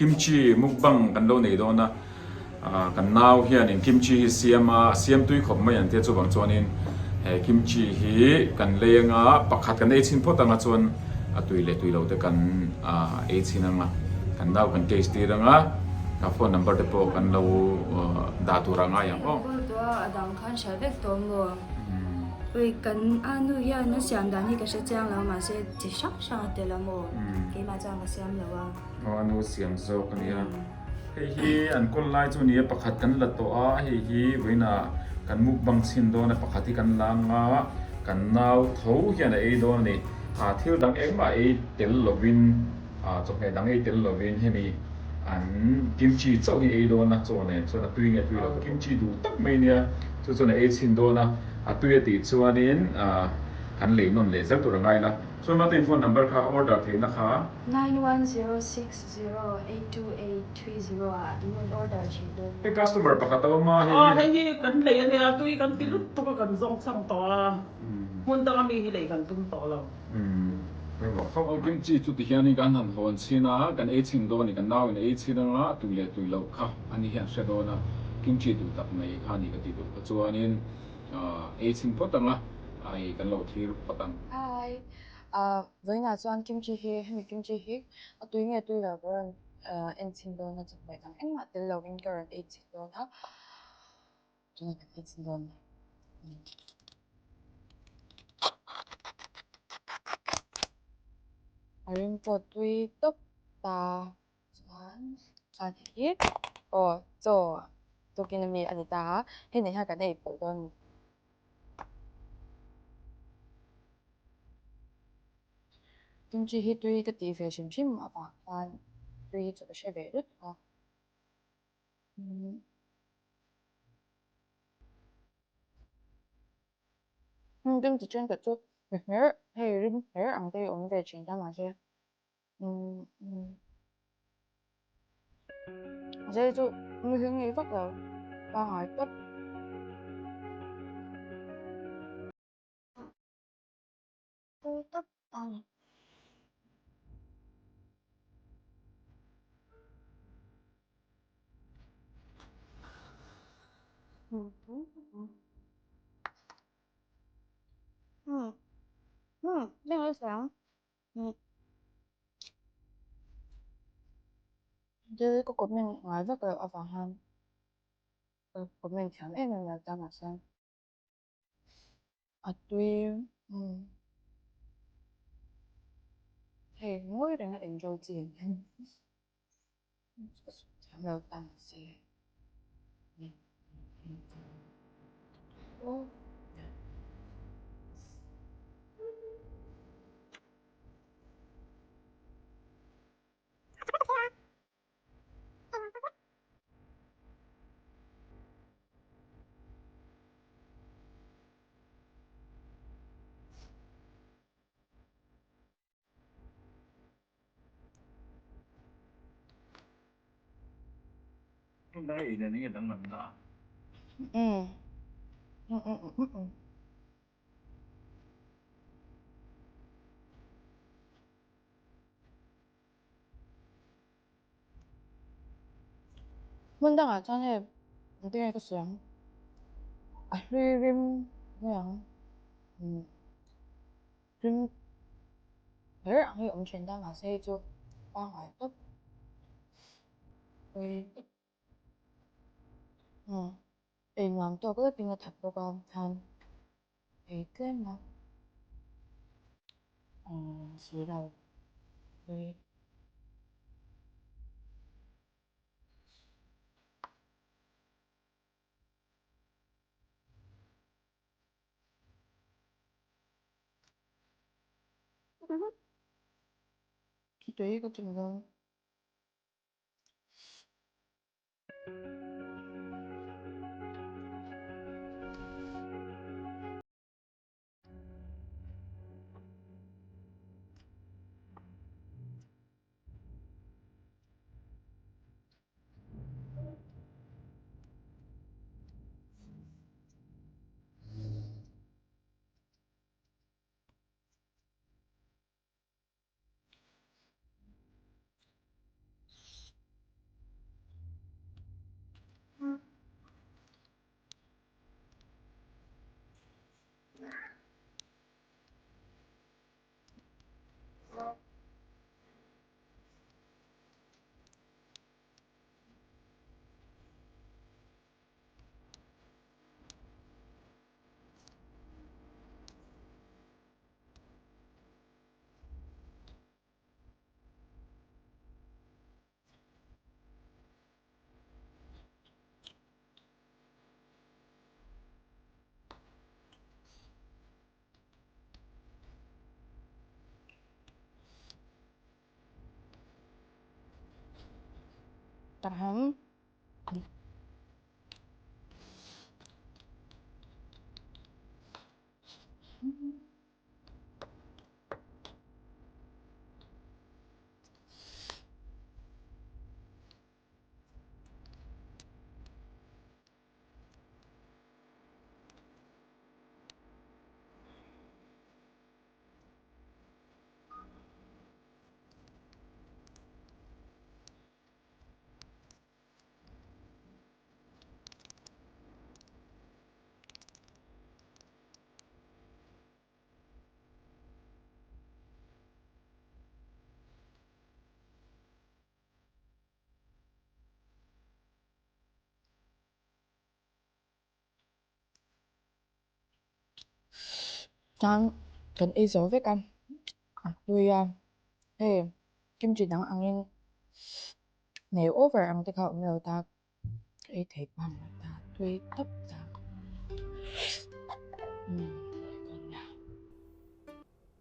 Kimchi mukbang kan lo nei dawn a, kan nau hianin kimchi hi siam a, a siam tui khawp mai ang tia chuvang chuanin he kimchi hi kan lei anga pakhat kan ei chhin phawt anga chuan a tui leh tui lo te kan ei chhin anga kan nau kan taste tir anga ka phone number te pawh kan lo dah tur a ngai ang aw. A dang khan hriat vek tawh maw? Ui kan a nu hian a siam dan hi ka hre chiang lo mahse chi hrang hrang a tel a maw? Keimah chuan ka siam lo a. Aw a nu siam zawk a nia. Hei hi an kawl lai chu nia pakhat kan la tawh a, hei hi vawiinah kan mukbang chhin dawn a pakhat hi kan la anga kan nau tho hian a ei dawn a ni. Thil dang engmah ei tel lovin chawhmeh dang ei tel lovin hemi an kimchi chauh hi ei dawn a chaw nen chuan a tui nge tui lo kimchi duh tak mai nia chu chuan a ei chhin dawn a, a tui a tih chuanin kan lei nawn leh zel tur a ngai la. Chuan mate phone number kha order theihna kha. 9106082830 ah in rawn order thin dawn Hei customer pakhat a awm a hei Aw hei hi kan lei a nia tui kan ti lutuk a kan zawng chang tawh a hmun danga mi hi lei kan tum tawh lo. Aw kimchi chu ti hian in kan han hawn chhin a kan ei chhin dawn a ni kan nau in a ei chhin anga a tui leh tui loh kha ani hian hre dawn a kimchi duh tak mai kha ani ka ti duh kha chuanin ei chhin phawt anga ai kan lo thlir phawt ang. Hi ah vawiinah chuan kimchi hi hemi kimchi hi a tui nge tui lo ka rawn en chhin dawn a chawhmeh dang engmah tel lovin ka rawn ei chhin dawn a tunah kan ei chhin dawn a ni. A rim pawh tui tawp ta. Chuan chuan hei hi aw chaw tukin ami a ni ta a, hei nen hian kan ei pawlh dawn a ni. Kimchi hi tui ka tih ve hrim hrim avang khan tui hi chu ka hre ve lutuk a. Kimchi thenkhat chu mi hmer hei rim hmer ang te hi awm ve thin ta mahse. Zai chu mihring ngei vak lo pangngai tawp. Tawp ang. Thil ka comment ngai vak loh avang hian ka comment thiam em em lo ta mahse a tui hei ngawi reng a enjoy chi ang hian ka sawi thiam lo ta mahse. Hmun dangah chuan hei engtin nge ka sawi ang a hlui rim mai ang rim ber ang hi a awm thin ta mahse hei chu pangngai tawp ei nuam tawk lekin a that bawk a chuan ei tlem a si lo hlui. Tui ka ti lo. Tahan Chuan kan ei zo vek a, a hlui a, hei kimchi dang angin nei over ang te kha a awm lo ta, ka ei thei pang lo ta, tui tawp ta. Umm.